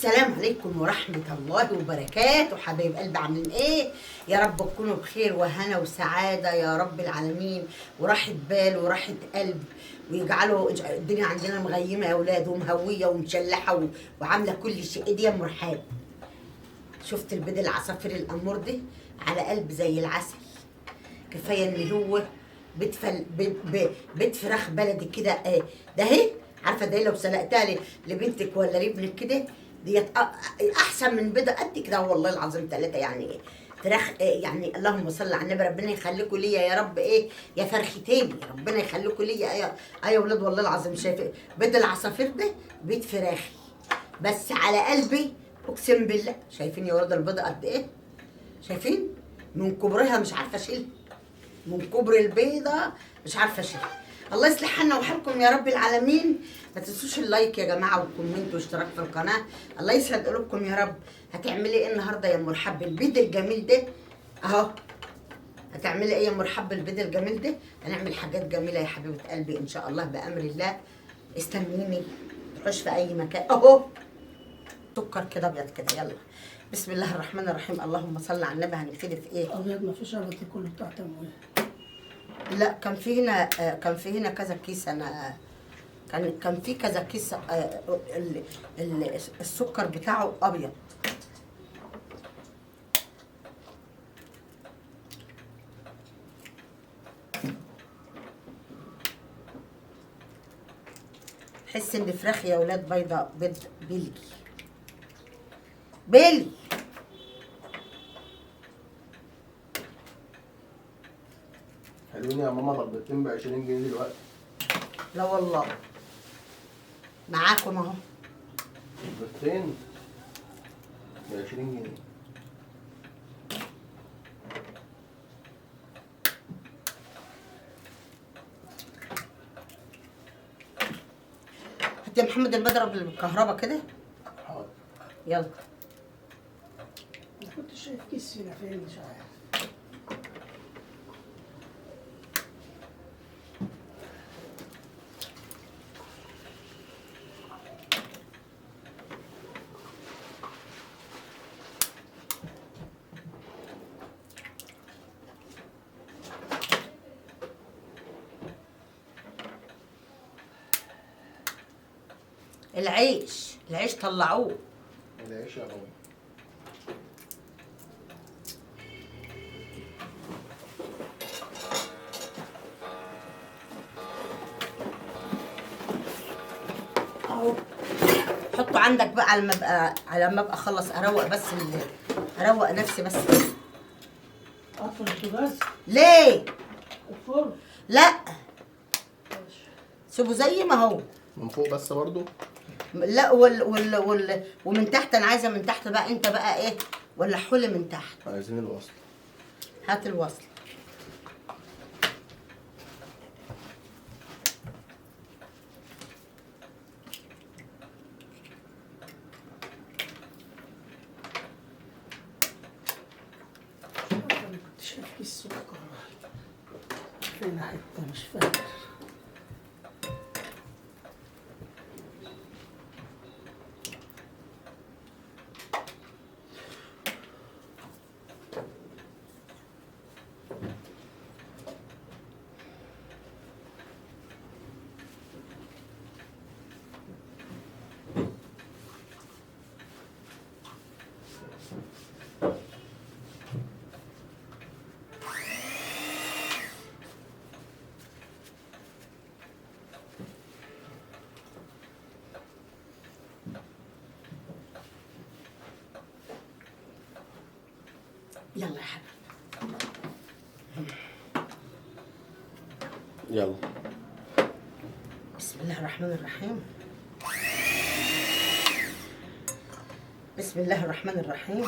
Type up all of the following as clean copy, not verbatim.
السلام عليكم ورحمة الله وبركاته. حبايب قلب، عاملين ايه؟ يا رب تكونوا بخير وهنا وسعادة يا رب العالمين، وراحة بال وراحة قلب، ويجعلوا الدنيا عندنا مغيمة يا ولاد ومهوية ومشلحة وعاملة كل شيء. ايه دي يا ام رحاب؟ شفت البيض العصافير الأمور دي على قلب زي العسل. كفاية ان هو بيت فراخ بلدي كده. ده اهي، عارفة ده لو سلقتها لبنتك ولا لابنك كده ديت احسن من بيضة قد كده والله العظيم ثلاثة. يعني ايه فراخ، يعني اللهم صل على النبي، ربنا يخليكم ليا يا رب. ايه يا فرختين، ربنا يخليكم ليا يا ولاد والله العظيم. شايف بيض العصافير ده بيض فراخي بس على قلبي اقسم بالله. شايفين يا ولاد البيضة قد ايه؟ شايفين من كبرها مش عارفه اشيلها، من كبر البيضة مش عارفه اشيلها. الله يصلح حالنا وحالكم يا رب العالمين. ما تنسوش ال like يا جماعة وال comment واشتراك في القناة. الله يسعد قلوبكم يا رب. هتعملي ايه النهارده يا ام رحاب البيض الجميل ده؟ اهو هتعملي ايه يا ام رحاب البيض الجميل ده؟ هنعمل حاجات جميلة يا حبيبه قلبي ان شاء الله بامر الله. استنيني، ما تروحوش في اي مكان. اهو سكر كده ابيض كده، يلا بسم الله الرحمن الرحيم، اللهم صل على النبي. هنبتدي في ايه؟ ابيض ما فيش ابيض، كله بتاع تموين. لا كان في هنا، كان في هنا كذا كيس. انا كان في كذا كيس. السكر بتاعه ابيض. تحس ان فراخ يا ولاد بيضة، بيض بلي بلي. حلوين يا ماما، ضربتين ب 20 جنيه دلوقتي. لا والله معاكم اهو، ضربتين ب 20 جنيه. هات يا محمد المضرب اللي بالكهرباء كده. حاضر يلا. انا كنت شايف كيس هنا فين مش عارف. العيش، العيش طلعوه. العيش يا بابا. اهو حطه عندك بقى على ما ابقى، على ما ابقى اخلص اروق بس، اروق نفسي بس. اطفي البوتاجاز؟ ليه؟ الفرن؟ لا سيبه زي ما هو. من فوق بس برضو؟ لا وال وال وال ومن تحت. انا عايزه من تحت بقى. انت بقى ايه؟ ولا حلي من تحت. عايزين الوصل. هات الوصل. انا كنت شايف كيس سكر فين حتة مش فاكر. يلا يا حبيبي يلا. بسم الله الرحمن الرحيم. بسم الله الرحمن الرحيم.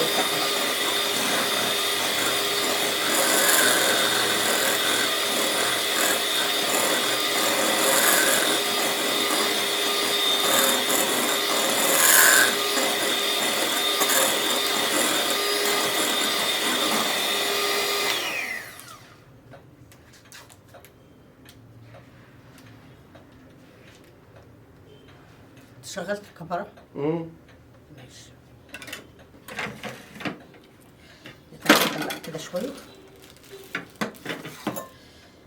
ويفتحوا. شغلت الكاميرا؟ ماشي. نتعب بقى كده شوية.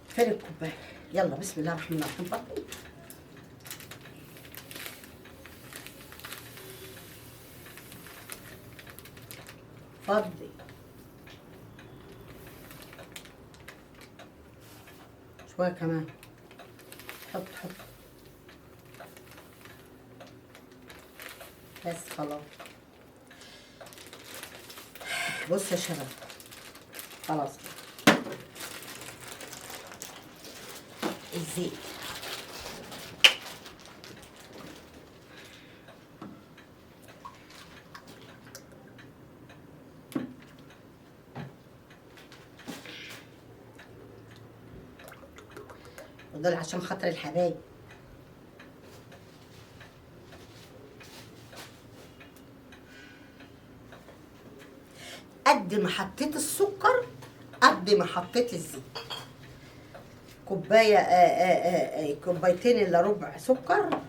فين الكوباية؟ يلا بسم الله الرحمن الرحيم. بطل فضي شوية كمان. حط حط بس خلاص. بص يا شباب خلاص الزيت ودول عشان خاطر الحبايب. قد ما حطيت السكر قد ما حطيت الزيت. كوباية كوبايتين الا ربع سكر،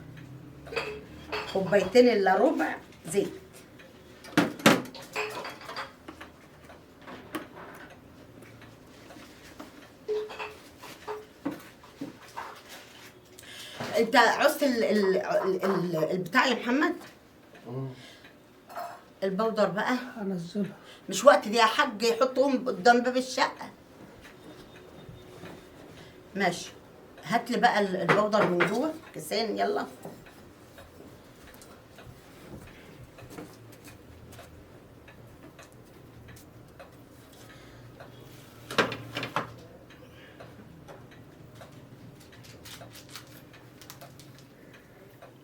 كوبايتين الا ربع زيت. انت عوزت البتاع يا محمد؟ البودر بقى هنزله. مش وقت دي يا حاج، يحطهم قدام باب الشقة. ماشي، هات لي بقى البودر من جوه كيسين. يلا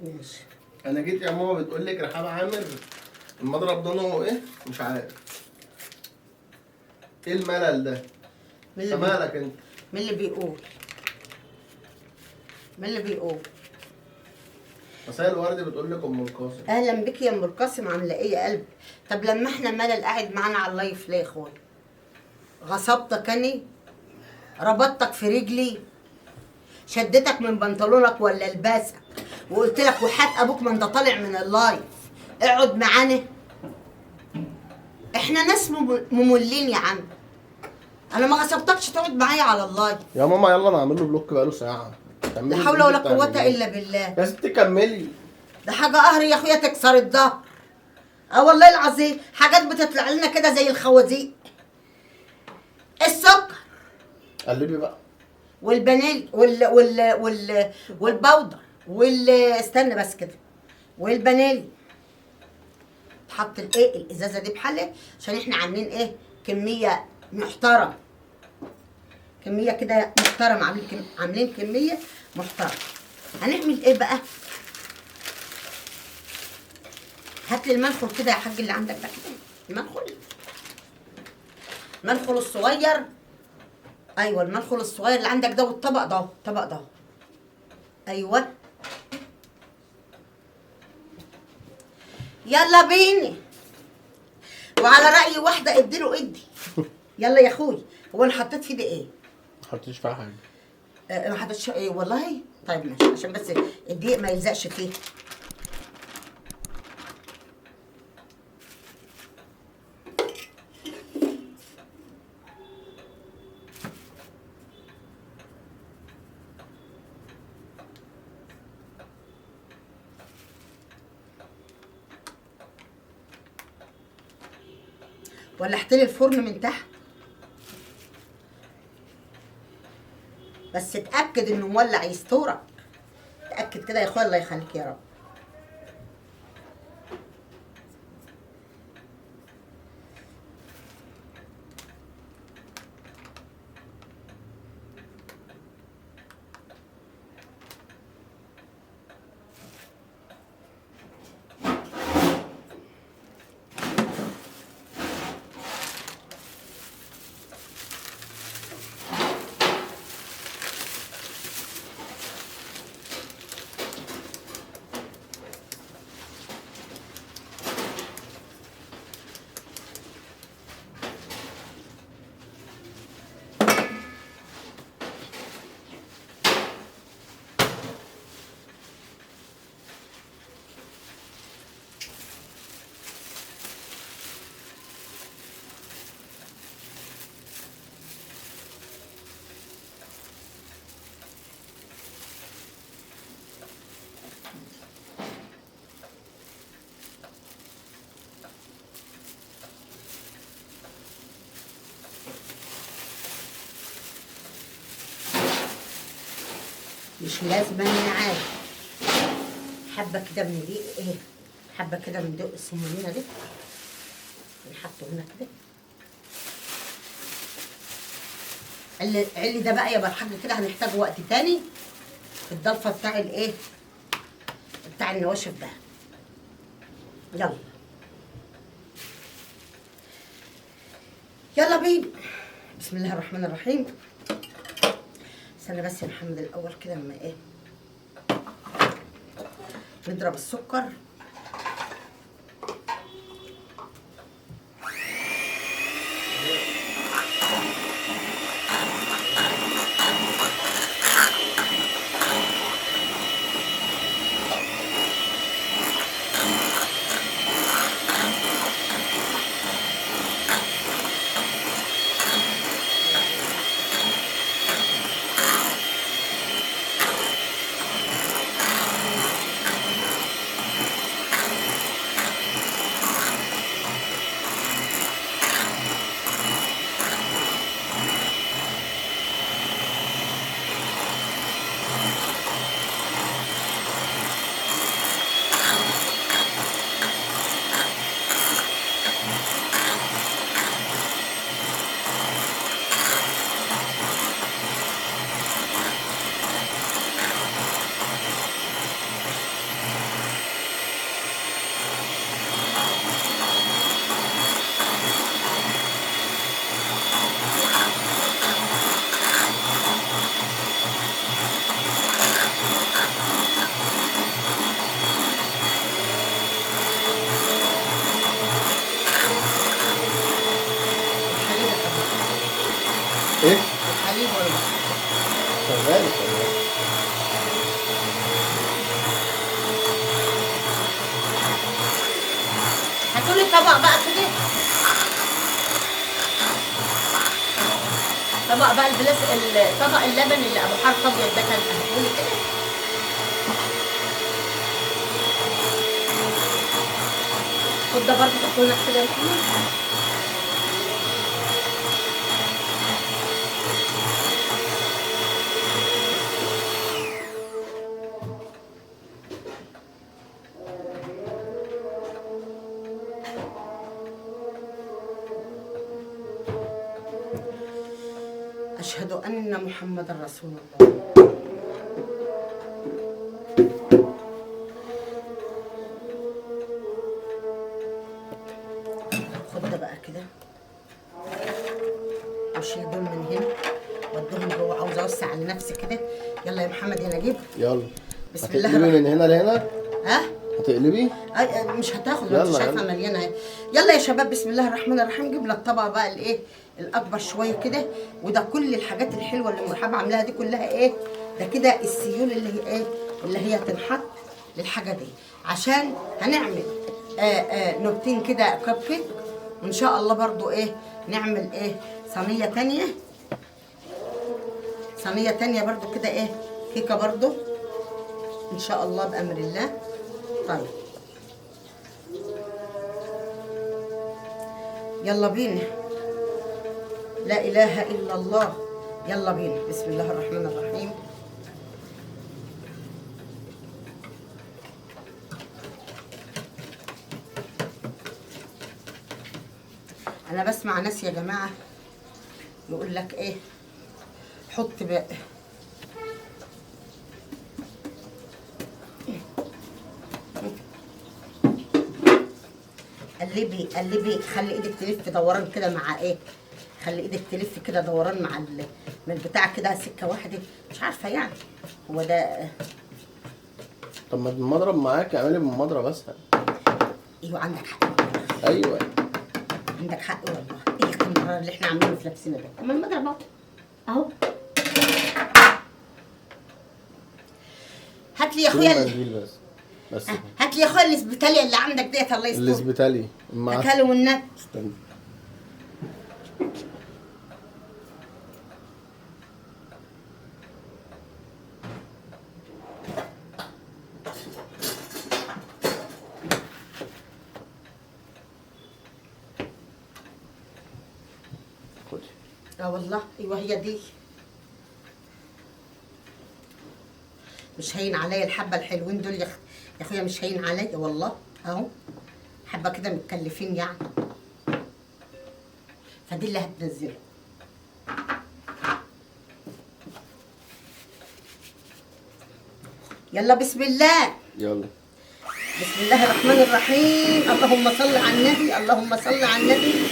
ماشي. انا جيت يا ماما بتقول لك رحاب عامر المضرب ده نوعه ايه؟ مش عارف. ايه الملل ده؟ انت مالك انت؟ مين اللي بيقول؟ مين اللي بيقول؟ مساء الورد بتقول لك ام القاسم. اهلا بك يا ام القاسم، عامله ايه يا قلبي؟ طب لما احنا ملل قاعد معانا على ال live ليه يا اخويا؟ غصبتك اني؟ ربطتك في رجلي؟ شدتك من بنطلونك ولا لباسك؟ وقلت لك وحات ابوك ما انت طالع من ال live اقعد معانا؟ احنا ناس مملين يا عم. انا ما غصبتكش تقعد معايا على ال live يا ماما. يلا انا عامل له block بقاله ساعة. لا حول ولا قوة الا بالله. يا ستي كملي. ده حاجة قهر يا اخويا، تكسر الظهر. اه والله العظيم حاجات بتطلع لنا كده زي الخوازيق. السكر قلبي بقى، والبنيل وال وال وال والبودر وال استنى بس كده، والبنيل. تحط الايه الازازه دي بحله عشان احنا عاملين ايه كمية محترمه، كمية كده محترمه، عاملين كمية محترمه. هنعمل ايه بقى؟ هات لي المنخل كده يا حاج اللي عندك ده كده، المنخل، المنخل الصغير. ايوه المنخل الصغير اللي عندك ده، والطبق ده، الطبق ده. ايوه يلا بينا. وعلى رأي واحدة اديله ادي. يلا يا اخوي. هو انا حطيت في دي ايه؟ ما حطيتش فيها حاجة. ما حطيتش ايه والله؟ طيب ماشي، عشان بس الدقيق ما يلزقش فيه. ولعت لي الفرن من تحت، بس اتاكد انه مولع يستورك. اتاكد كده يا اخويا، الله يخليك يا رب. مش لازم نعاد. حبه كده من دي ايه، حبه كده من دقيق السمونينا دي نحطه هنا كده. اللي ده بقى يا الحاج كده هنحتاجه وقت تاني في الضلفه بتاع الايه، بتاع النواشف ده. يلا يلا بينا، بسم الله الرحمن الرحيم. استنى بس يا محمد الاول كده اما ايه نضرب السكر. ايه؟ الحليب ولا شغال شغال. هاتولي طبق بقى كده، طبق بقى البلاس، طبق اللبن اللي ابو حرف ابيض ده كان هاتولي كده. خد ده برضه حطه لنا كده يا محمد. أشهد أن محمد رسول الله. خد ده بقى كده وشيل دول من هنا وديهم جوه، عاوزه اوسع على نفسي كده. يلا يا محمد يا نجيب، يلا بسم الله. هتقلبي من هنا لهنا؟ ها؟ هتقلبي؟ مش هتاخد، ما انت شايفها مليانة اهي. يلا يا شباب بسم الله الرحمن الرحيم. جبنا الطبق بقى الايه الاكبر شوية كده، وده كل الحاجات الحلوة اللي ام رحاب عاملاها دي كلها ايه ده كده السيول اللي هي ايه اللي هي تنحط للحاجة دي، عشان هنعمل نوبتين كده كب كيك، وان شاء الله برضو ايه نعمل ايه صينية تانية، صينية تانية برضو كده ايه كيكة برضو ان شاء الله بامر الله. طيب يلا بينا، لا اله الا الله. يلا بينا بسم الله الرحمن الرحيم. انا بسمع ناس يا جماعة يقول لك ايه حط بقى قلبي قلبي، خلي ايدك تلف دوران كده مع ايه، خلي ايدك تلف كده دوران مع من البتاع كده سكة واحدة، مش عارفه يعني هو ده. طب ما المضرب معاك، اعملي بالمضرب اسهل. ايوه عندك حق. ايوه عندك حق والله. ايه القمرار اللي احنا عاملينه في نفسنا ده؟ اما المضرب اهو اهو. هات لي يا اخويا بس هات لي يا اخويا الاسبيتاليا اللي عندك ديت، الله يستر. الاسبيتاليا هاتها له والنبي. استنى خدي. اه والله ايوه هي دي. مش هين عليا الحبة الحلوين دول يا اخويا، مش هين عليا والله. اهو حبه كده متكلفين يعني، فدي اللي هتنزله. يلا بسم الله. يلا بسم الله الرحمن الرحيم. اللهم صل على النبي، اللهم صل على النبي.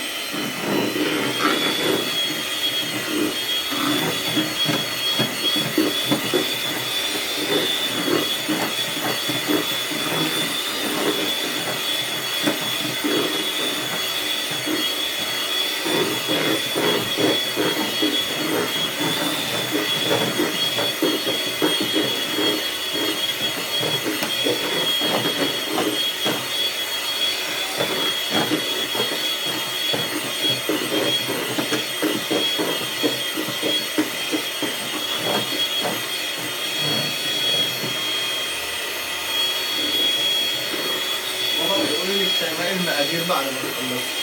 ماما بتقولي لي شيماء المقادير بعد ما تخلصي.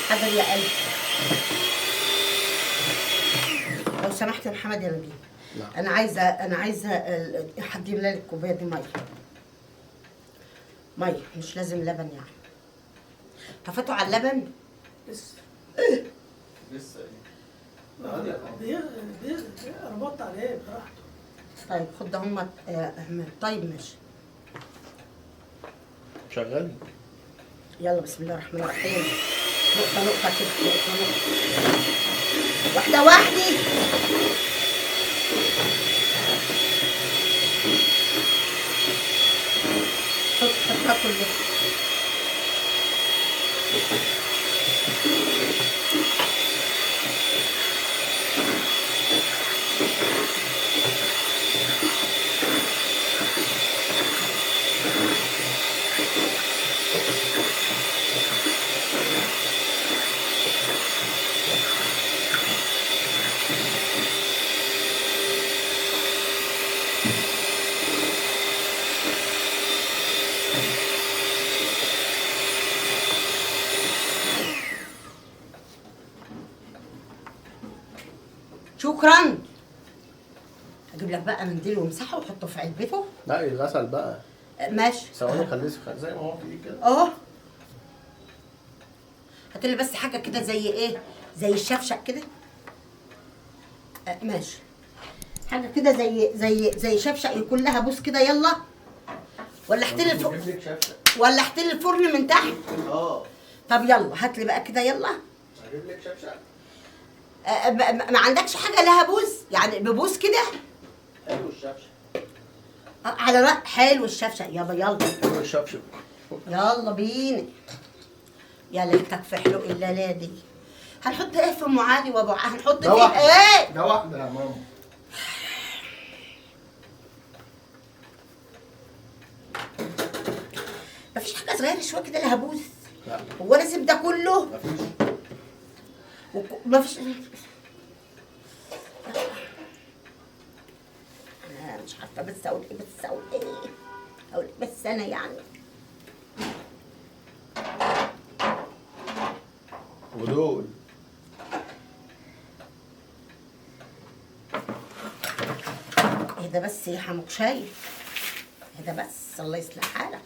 حاضر يا قلبي. لو سمحت يا محمد يا نبيل. نعم. انا عايزه حد يملى لي الكوباية دي مية. مية مش لازم لبن يعني. طفتوا على اللبن؟ لسه. لسه ايه؟ ربطت عليه براحته. طيب خد ده هم. طيب ماشي. شغال. يلا بسم الله الرحمن الرحيم. نقطة نقطة كده، نقطة نقطة، واحدة واحدة. حطها كلها. شكرا. اجيب لك بقى منديل وامسحه وحطه في علبته. لا يتغسل بقى. ماشي. ثواني خليه زي ما هو في ايدك كده. اه هات لي بس حاجة كده زي ايه؟ زي الشفشق كده. ماشي. حاجة كده زي زي زي شفشق يكون لها بوس كده. يلا. ولا احتل الفرن، ولا احتل الفرن من تحت. اه طب يلا هات لي بقى كده. يلا هجيب لك شفشق. ما عندكش حاجة لها بوز يعني ببوز كده؟ حلو الشفشق. على رأي حلو الشفشق. يابا يلا حلو الشفشق. يلا بينا. يا ليتك في حلو الا دي. هنحط ايه في ام علي وابو علي؟ هنحط فيه ايه؟ ده واحدة يا ماما. مفيش حاجة صغيرة شوية كده لها بوز؟ لا. هو لازم ده كله؟ مفيش. مفيش. انا مش عارفه بس اقول ايه، بس اقول ايه، اقول إيه بس انا يعني. ودول اهدى بس يا حموك شايف، اهدى بس الله يصلح حالك.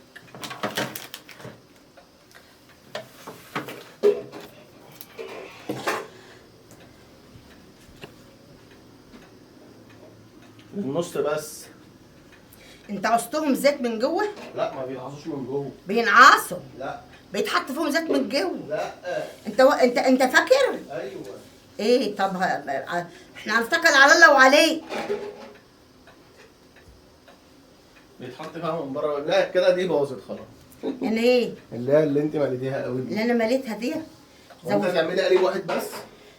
النص بس. انت عصتهم زيت من جوه؟ لا ما بينعصوش من جوه. بينعصوا؟ لا بيتحط فيهم زيت من جوه. لا انت انت فاكر؟ ايوه. ايه طب احنا هنتكل على الله وعليه. بيتحط فيها من بره. لا كده دي باظت خلاص. يعني ايه؟ اللي هي اللي انت مليتيها قوي دي. اللي انا مليتها دي؟ انت هتعملي قليب واحد بس؟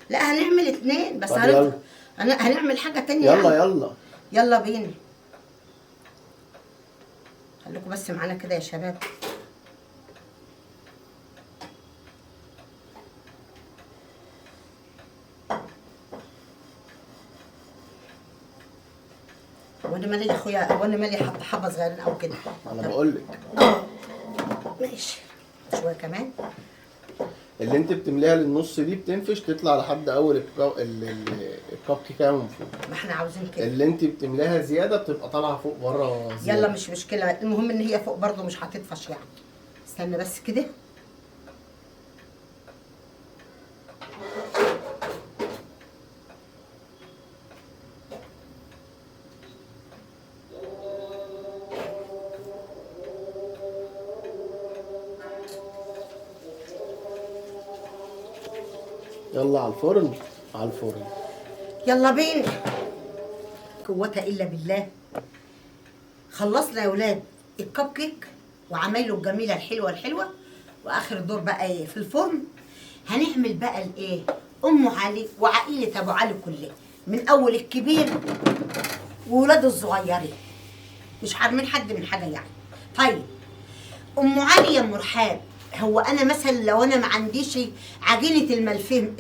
لا هنعمل اتنين بس. يلا هنعمل حاجة تانية. يلا يعني. يلا يلا بينا. خليكم بس معانا كده يا شباب. وانا مالي يا اخويا، وانا مالي حط حبه صغيرين او كده. انا بقول لك. ماشي شوية كمان. اللي انت بتمليها للنص دي بتنفش تطلع لحد اول الكب كيكة من فوق. ما احنا عاوزين كده. اللي انت بتملاها زيادة بتبقى طالعه فوق بره زيادة. يلا مش مشكلة، المهم ان هي فوق برضو مش هتطفش يعني. استنى بس كده. يلا على الفرن، على الفرن. يلا بينا. قوة الا بالله. خلصنا يا ولاد الكب كيك وعمايله الجميلة الحلوة الحلوة، واخر دور بقى ايه في الفرن. هنعمل بقى الايه؟ ام علي وعائلة ابو علي كلها، من اول الكبير وولاده الصغيرين، مش حارمين حد من حاجة يعني. طيب ام علي يا ام رحاب، هو انا مثلا لو انا ما عنديش عجينه الملفيه،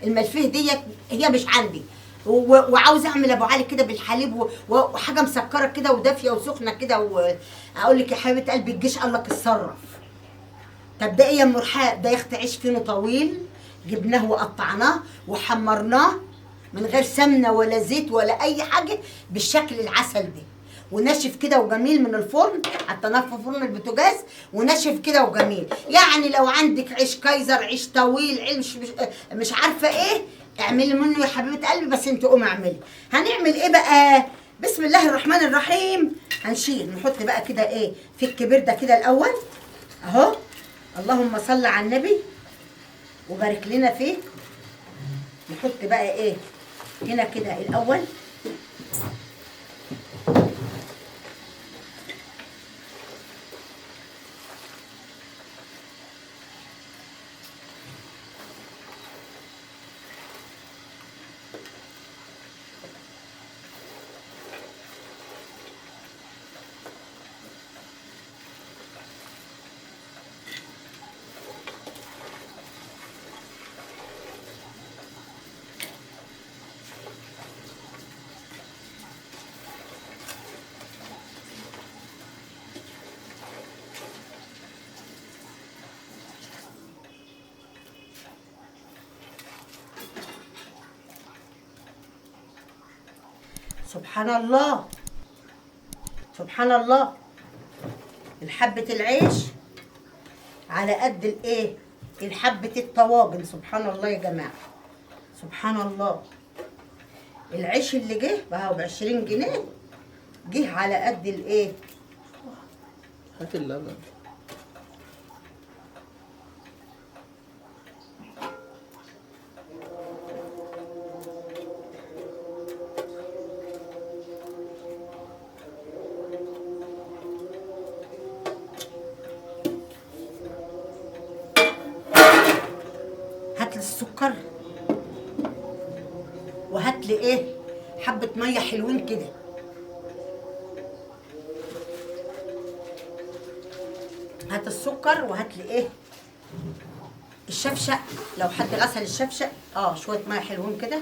الملفيه ديت هي مش عندي، وعاوزه اعمل ابو علي كده بالحليب وحاجه مسكره كده ودافيه وسخنه كده، واقول لك يا حبيبه قلبي الجيش قال لك اتصرف. طب ده ايه يا ام رحاب؟ ده يا اختي عيش فينو طويل جبناه وقطعناه وحمرناه من غير سمنه ولا زيت ولا اي حاجة، بالشكل العسل ده، وناشف كده وجميل من الفرن، حطيناه في فرن البوتاجاز وناشف كده وجميل. يعني لو عندك عيش كايزر، عيش طويل، عيش مش عارفه ايه، اعملي منه يا حبيبه قلبي، بس انت قومي اعملي. هنعمل ايه بقى؟ بسم الله الرحمن الرحيم. هنشيل نحط بقى كده ايه في الكبير ده كده الاول اهو، اللهم صل على النبي وبارك لنا فيه. نحط بقى ايه هنا كده الاول، سبحان الله سبحان الله. الحبة العيش على قد الايه؟ الحبة الطواجن. سبحان الله يا جماعة، سبحان الله. العيش اللي جه بقى ب20 جنيه جه على قد الايه؟ هات اللبن. هات لي السكر وهات لي ايه؟ حبة مية حلوين كده. هات السكر وهات لي ايه؟ الشفشق، لو حد غسل الشفشق شوية مية حلوين كده.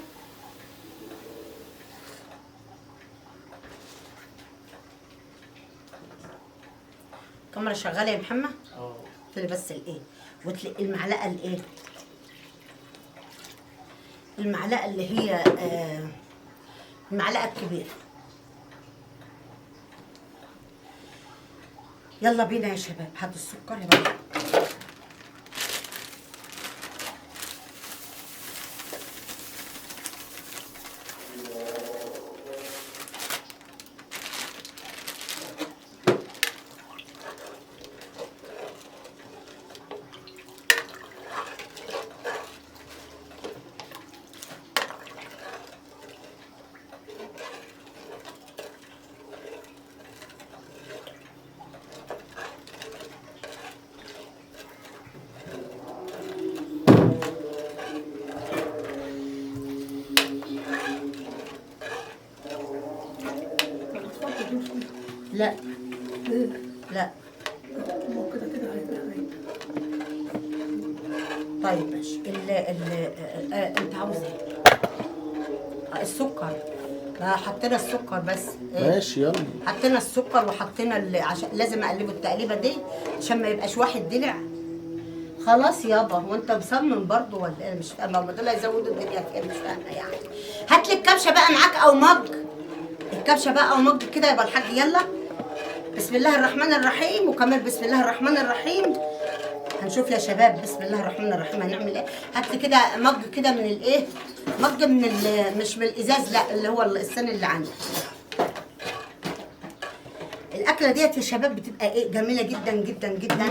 الكاميرا شغالة يا محمد؟ اه. بس الايه؟ وتلاقي المعلقة الايه؟ المعلقة اللي هي المعلقة الكبيرة. يلا بينا يا شباب. هاتوا السكر يا بابا. لا لا كده كده هيبقى. طيب ماشي. ال ال انت عاوز ايه؟ السكر. حطينا السكر بس. ماشي يلا. حطينا السكر وحطينا عشان لازم اقلبه التقليبه دي عشان ما يبقاش واحد دلع. خلاص يابا، هو انت مصمم برضه ولا ايه؟ مش فاهمه، هم دول هيزودوا الدنيا في ايه؟ مش فاهمه يعني. هات لي الكبشه بقى معاك او مج، الكبشه بقى او مج كده يا الحاج. يلا بسم الله الرحمن الرحيم، وكمان بسم الله الرحمن الرحيم. هنشوف يا شباب بسم الله الرحمن الرحيم هنعمل ايه. هات لي كده مج كده من الايه، مج من مش من الازاز، لا اللي هو السن اللي عندي. الاكلة ديت يا شباب بتبقى ايه، جميلة جدا جدا جدا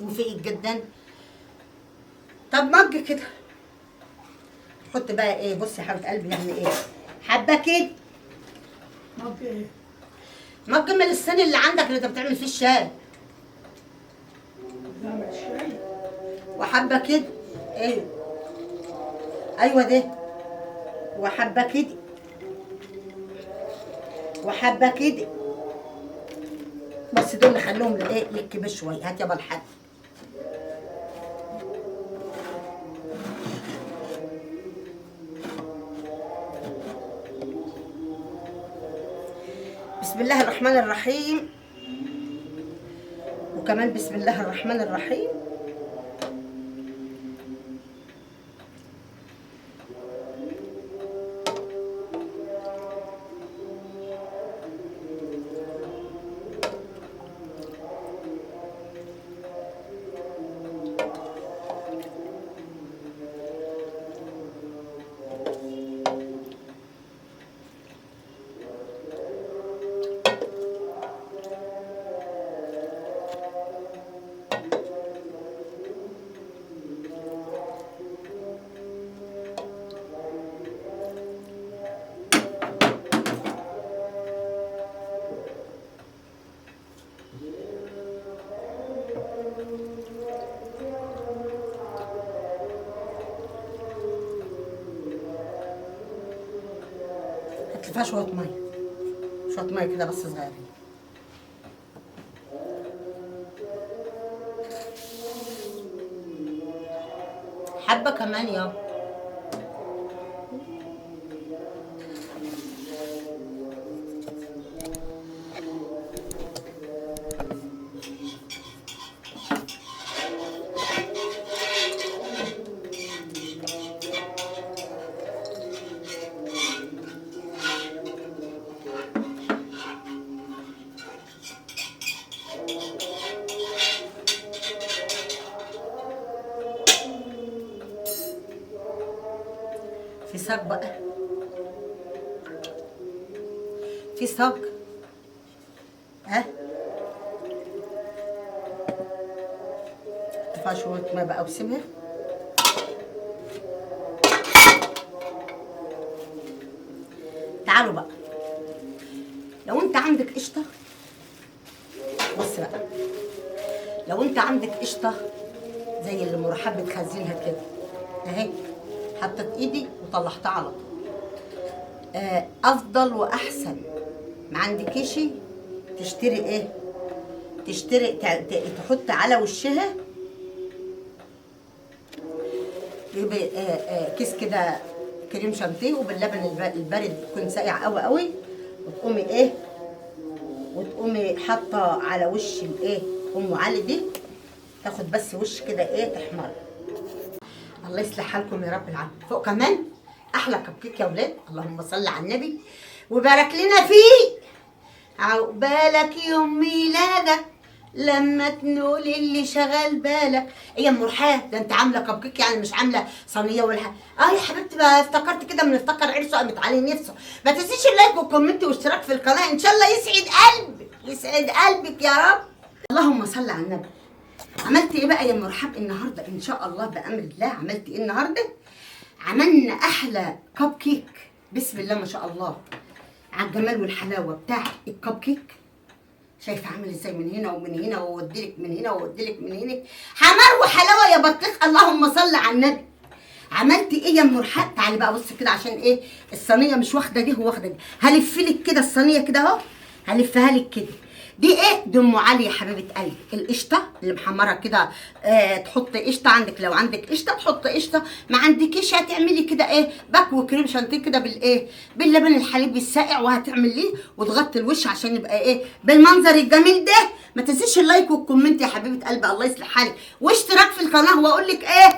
وفيق جدا. طب مج كده حط بقى ايه، بصي يا حبيبه قلبي يعني ايه، حبه كده مج ايه؟ مج من السن اللي عندك اللي انت بتعمل فيه الشاي. بعمل شاي. وحبه كده ايوه ايوه ده، وحبه كده، وحبه كده، بس دول اللي خلوهم لايه للكبير شوية. هات يابا الحاج. بسم الله الرحمن الرحيم، وكمان بسم الله الرحمن الرحيم. فيها شوية مية، شوية مية كده بس صغيرين. حبه كمان يابا. في صاج بقى، في صاج، ها حط فيها شوية مية بقى وسيبها. تعالوا بقى، لو انت عندك قشطة، بص بقى، لو انت عندك قشطة زي اللي مرحب بتخزنها كده اهي، حطيت ايدي وطلعتها على طول. افضل واحسن ما عندكيش تشتري ايه، تشتري تحط على وشها كيس كده كريم شانتيه وباللبن البارد يكون ساقع قوي قوي، وتقومي ايه، وتقومي حاطه على وش الايه ام علي دي، تاخد بس وش كده ايه تحمر. الله يصلح حالكم يا رب العالمين. فوق كمان احلى كب كيك يا ولاد، اللهم صل على النبي وبارك لنا فيه. عقبالك يوم ميلادك لما تنول اللي شغال بالك. ايه يا ام رحاب، ده انت عامله كب كيك يعني مش عامله صينية ولا حاجة. اه يا حبيبتي، ما افتكرت كده، من افتكر عرسه قامت عليه نفسه. ما تنسيش ال like وال comment والاشتراك في القناة، ان شاء الله يسعد قلبك، يسعد قلبك يا رب. اللهم صل على النبي. عملت ايه بقى يا ام رحاب النهارده؟ ان شاء الله بامر الله عملت ايه النهارده؟ عملنا احلى كب كيك، بسم الله ما شاء الله على الجمال والحلاوه بتاع الكب كيك. شايفه عامل ازاي من هنا ومن هنا، ووديلك من هنا ووديلك من هنا، حمار وحلاوة يا بطيخ. اللهم صل على النبي. عملت ايه يا ام رحاب؟ تعالي بقى بص كده، عشان ايه الصينية مش واخده دي واخده دي. هلف لك كده الصينية كده اهو، هلفها لك كده. دي ايه؟ دي ام علي يا حبيبه قلبي. القشطه اللي محمرة كده، تحط قشطه عندك، لو عندك قشطه تحط قشطه، ما عندكيش هتعملي كده ايه باكو كريم شانتيه كده بالايه باللبن الحليب الساقع، وهتعمليه وتغطي الوش عشان يبقى ايه بالمنظر الجميل ده. ما تنسيش ال like وال comment يا حبيبه قلبي، الله يصلح حالك، واشتراك في القناة، واقول لك ايه.